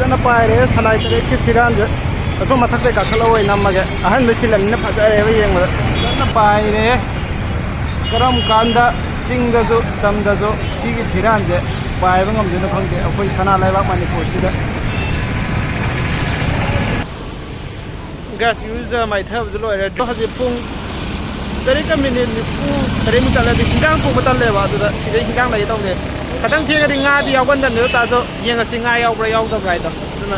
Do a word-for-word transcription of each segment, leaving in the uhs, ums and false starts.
ꯐꯖꯅ ꯄꯥꯏꯔꯦ ꯁꯂꯥꯏ ꯇꯔꯦꯠꯀꯤ ꯐꯤꯔꯥꯟꯁꯦ꯫ ꯑꯁꯣꯝ ꯃꯊꯛꯇ ꯀꯥꯈꯠꯂꯛꯑꯣꯏ ꯅꯝꯃꯒꯦ꯫ ꯑꯍꯟꯕ ꯁꯤꯜꯂꯝꯅꯤꯅ ꯐꯖꯔꯦꯕ ꯌꯦꯡꯕꯗ꯫ ꯐꯖꯅ ꯄꯥꯏꯔꯦ꯫ ꯀꯔꯝ ꯀꯥꯟꯗ ꯆꯤꯡꯗꯁꯨ ꯇꯝꯗꯁꯨ ꯁꯤꯒꯤ ꯐꯤꯔꯥꯟꯁꯦ ꯄꯥꯏꯕ ꯉꯝꯗꯣꯏꯅꯣ ꯈꯪꯗꯦ ꯑꯩꯈꯣꯏ ꯁꯅꯥ ꯂꯩꯕꯥꯛ ꯃꯅꯤꯄꯨꯔꯁꯤꯗ꯫ ꯒ꯭ꯌꯥꯁ ꯏꯔꯨꯖ ꯃꯥꯏꯊꯕꯁꯨ ꯂꯣꯏꯔꯦ꯫ ꯑꯗꯣ ꯍꯧꯖꯤꯛ ꯄꯨꯡ ꯇꯔꯦꯠꯀ ꯃꯤꯅꯤꯠ ꯅꯤꯐꯨ ꯇꯔꯦꯠꯃꯨꯛ ꯆꯠꯂꯗꯤ ꯍꯤꯟꯖꯥꯡ ꯊꯣꯡꯕ ꯇꯜꯂꯦꯕ꯫ ꯑꯗꯨꯗ ꯁꯤꯗꯩ ꯍꯤꯟꯖꯥꯡ ꯂꯩꯒꯦ ꯇꯧꯅꯦ꯫ ꯈꯤꯇꯪ ꯊꯦꯡꯉꯗꯤ ꯉꯥꯗꯤ ꯌꯥꯎꯒꯟꯗꯕꯅꯦ꯫ ꯑꯗꯨ ꯇꯥꯔꯁꯨ ꯌꯦꯡꯉꯁꯤ ꯉꯥ ꯌꯥꯎꯕ꯭ꯔꯥ ꯌꯥꯎꯗꯕ꯭ꯔꯥ ꯍꯥꯏꯗꯣ꯫ ꯑꯗꯨꯅ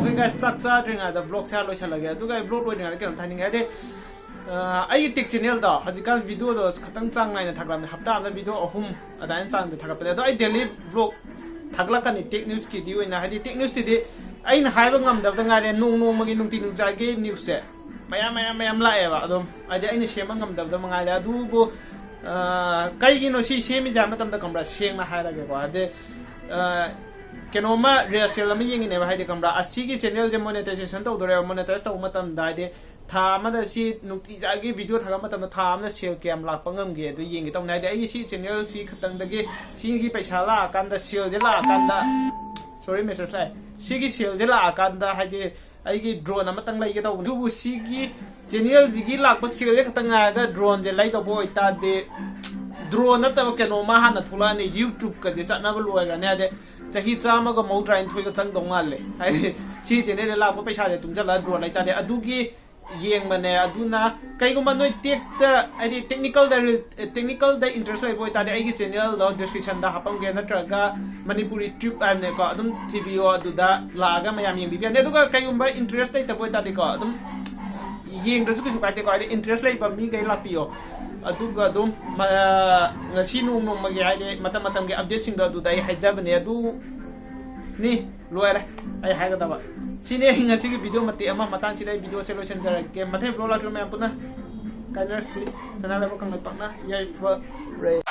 Okay guys, ꯆꯥꯛ ꯆꯥꯗ꯭ꯔꯤꯉꯩꯗ vlog ꯁꯦ ꯂꯣꯏꯁꯜꯂꯒꯦ꯫ ꯑꯗꯨꯒ ꯑꯩ vlog ꯂꯣꯏꯗ꯭ꯔꯤꯉꯩꯗ ꯀꯩꯅꯣꯝ ꯍꯥꯏꯅꯤꯡꯉꯦ꯫ ꯍꯥꯏꯗꯤ, ꯑ, ꯑꯩꯒꯤ tech channel ꯗꯣ ꯍꯧꯖꯤꯛꯀꯥꯟ video ꯗꯣ ꯈꯇꯪ ꯆꯥꯡ ꯅꯥꯏꯅ ꯊꯥꯒꯠꯂꯝꯃꯦ꯫ ꯍꯞꯇꯥ ꯑꯃꯗ video ꯑꯍꯨꯝ ꯑꯗꯨꯃꯥꯏꯅ ꯆꯥꯡꯗ ꯊꯥꯒꯠꯄꯅꯦ꯫ ꯑꯗꯣ ꯑꯩ daily vlog ꯊꯥꯒꯠꯂꯛꯀꯅꯤ tech news ꯀꯤꯗꯤ ꯑꯣꯏꯅ꯫ ꯍꯥꯏꯗꯤ tech news ꯇꯨꯗꯤ ꯑꯩꯅ ꯍꯥꯏꯕ ꯉꯝꯗꯕꯗ ꯉꯥꯏꯔꯦ꯫ ꯅꯣꯡ ꯅꯣꯡꯃꯒꯤ ꯅꯨꯡꯇꯤ ꯅꯨꯡꯖꯥꯒꯤ news ꯁꯦ ꯃꯌꯥꯝ, ꯃꯌꯥꯝ, ꯃꯌꯥꯝ ꯂꯥꯛꯑꯦꯕ꯫ ꯑꯗꯨꯝ ꯍꯥꯏꯗꯤ ꯑꯩꯅ ꯁꯦꯝꯕ ꯉꯝꯗꯕꯗ ꯃꯉꯥꯏꯔꯦ꯫ ꯑꯗꯨꯕꯨ, ꯑ, ꯀꯩꯒꯤꯅꯣ ꯁꯤ ꯁꯦꯝꯃꯤꯁꯦ ꯍꯥꯏꯕ ꯃꯇꯝꯗ, ꯈꯪꯕ꯭ꯔꯥ, ꯁꯦꯡꯅ ꯍꯥꯏꯔꯒꯦꯀꯣ꯫ ꯍꯥꯏꯗꯤ, ꯑ, ꯀꯩꯅꯣꯝꯃ reels ꯑꯃ ꯌꯦꯡꯉꯤꯅꯦꯕ꯫ ꯍꯥꯏꯗꯤ, ꯈꯪꯕ꯭ꯔꯥ, ꯑꯁꯤꯒꯤ channel ꯁꯦ monetization ꯇꯧꯗꯣꯔꯦꯕ꯫ Monetize ꯇꯧꯕ ꯃꯇꯝꯗ, ꯍꯥꯏꯗꯤ, ꯊꯥ ꯑꯃꯗ ꯁꯤ ꯅꯨꯡꯇꯤꯖꯥꯒꯤ video ꯊꯥꯒꯠꯄ ꯃꯇꯝꯗ ꯊꯥ ꯑꯃꯗ sale ꯀꯌꯥꯝ ꯂꯥꯛꯄ ꯉꯝꯒꯦ ꯑꯗꯨ ꯌꯦꯡꯒꯦ ꯇꯧꯕꯅꯦ꯫ ꯍꯥꯏꯗꯤ, ꯑꯩꯒꯤ ꯁꯤ channel ꯁꯤ ꯈꯛꯇꯪꯗꯒꯤ ꯁꯤꯒꯤ ꯄꯩꯁꯥ ꯂꯥꯛꯑꯀꯥꯟꯗ, sale ꯁꯦ ꯂꯥꯛꯑꯀꯥꯟꯗ, sorry, message ꯂꯥꯛꯑꯦ꯫ ꯁꯤꯒꯤ sale ꯁꯦ ꯂꯥꯛꯑꯀꯥꯟꯗ, ꯍꯥꯏꯗꯤ, ꯑꯩꯒꯤ drone ꯑꯃꯇꯪ ꯂꯩꯒꯦ ꯇꯧꯕꯅꯦ꯫ ꯑꯗꯨꯕꯨ ꯁꯤꯒꯤ channel ꯁꯤꯒꯤ ꯂꯥꯛꯄ sale ꯁꯦ ꯈꯛꯇꯪ ꯉꯥꯏꯔꯒ drone ꯁꯦ ꯂꯩꯗꯧꯕ ꯑꯣꯏꯇꯥꯔꯗꯤ, drone ꯅꯠꯇꯕ ꯀꯩꯅꯣꯝꯃ ꯍꯥꯟꯅ ꯊꯣꯛꯂꯛꯑꯅꯤ꯫ YouTube ꯀꯁꯦ ꯆꯠꯅꯕ ꯂꯣꯏꯈ꯭ꯔꯅꯤ꯫ ꯍꯥꯏꯗꯤ, ꯆꯍꯤ ꯆꯥꯝꯃꯒ ꯃꯧꯗ꯭ꯔꯥꯅꯤꯊꯣꯏꯒ ꯆꯪꯗꯧ ꯃꯥꯜꯂꯦ꯫ ꯍꯥꯏꯗꯤ, ꯁꯤ channel ꯗ ꯂꯥꯛꯄ ꯄꯩꯁꯥꯁꯦ ꯇꯨꯡꯁꯤꯜꯂꯒ drone ꯂꯩꯇꯥꯔꯗꯤ꯫ ꯑꯗꯨꯒꯤ ꯌꯦꯡꯕꯅꯦ꯫ ꯑꯗꯨꯅ ꯀꯩꯒꯨꯝꯕ ꯅꯣꯏ tech ꯇ, ꯍꯥꯏꯗꯤ, technical ꯗ ꯔꯤ-, technical ꯗ interest ꯂꯩꯕ ꯑꯣꯏꯇꯥꯔꯗꯤ, ꯑꯩꯒꯤ channel ꯗꯣ description ꯗ ꯍꯥꯞꯄꯝꯒꯦ, ꯅꯠꯇ꯭ꯔꯒ Manipuri Tube ꯍꯥꯏꯕꯅꯦꯀꯣ, ꯑꯗꯨꯝ ꯊꯤꯕꯤꯌꯣ꯫ ꯑꯗꯨꯗ ꯂꯥꯛꯑꯒ ꯃꯌꯥꯝ ꯌꯦꯡꯕꯤꯕ ꯌꯥꯅꯤ꯫ ꯑꯗꯨꯒ ꯀꯩꯒꯨꯝꯕ interest ꯂꯩꯇꯕ ꯑꯣꯏꯇꯥꯔꯗꯤꯀꯣ, ꯑꯗꯨꯝ ꯌꯦꯡꯗ꯭ꯔꯁꯨ ꯀꯩꯁꯨ ꯀꯥꯏꯗꯦꯀꯣ, ꯍꯥꯏꯗꯤ interest ꯂꯩꯕ ꯃꯤꯈꯩ ꯂꯥꯛꯄꯤꯌꯣ꯫ ꯑꯗꯨꯒ ꯑꯗꯨꯝ ꯃ-, ꯉꯁꯤ ꯅꯣꯡ ꯅꯣꯡꯃꯒꯤ ꯍꯥꯏꯗꯤ ꯃꯇꯝ ꯃꯇꯝꯒꯤ updateꯁꯤꯡꯗꯣ ꯑꯗꯨꯗ ꯑꯩ ꯍꯥꯏꯖꯕꯅꯦ꯫ ꯑꯗꯨꯅꯤ, ꯂꯣꯏꯔꯦ ꯑꯩ ꯍꯥꯏꯒꯗꯕ꯫ ꯁꯤꯅꯤ ꯑꯩ ꯉꯁꯤꯒꯤ video ꯃꯇꯦꯛ ꯑꯃ꯫ ꯃꯇꯥꯡꯁꯤꯗ ꯑꯩ videoꯁꯦ ꯂꯣꯏꯁꯤꯟꯖꯔꯒꯦ꯫ ꯃꯊꯪ vlog ꯂꯥꯛꯇ꯭ꯔꯤꯉꯩ ꯃꯌꯥꯝ ꯄꯨꯟꯅ ꯀꯥꯏꯅꯔꯁꯤ꯫ ꯁꯅꯥ ꯂꯩꯕꯥꯛ ꯀꯪꯂꯩꯄꯥꯛꯅ ꯌꯥꯏꯐꯔꯦ꯫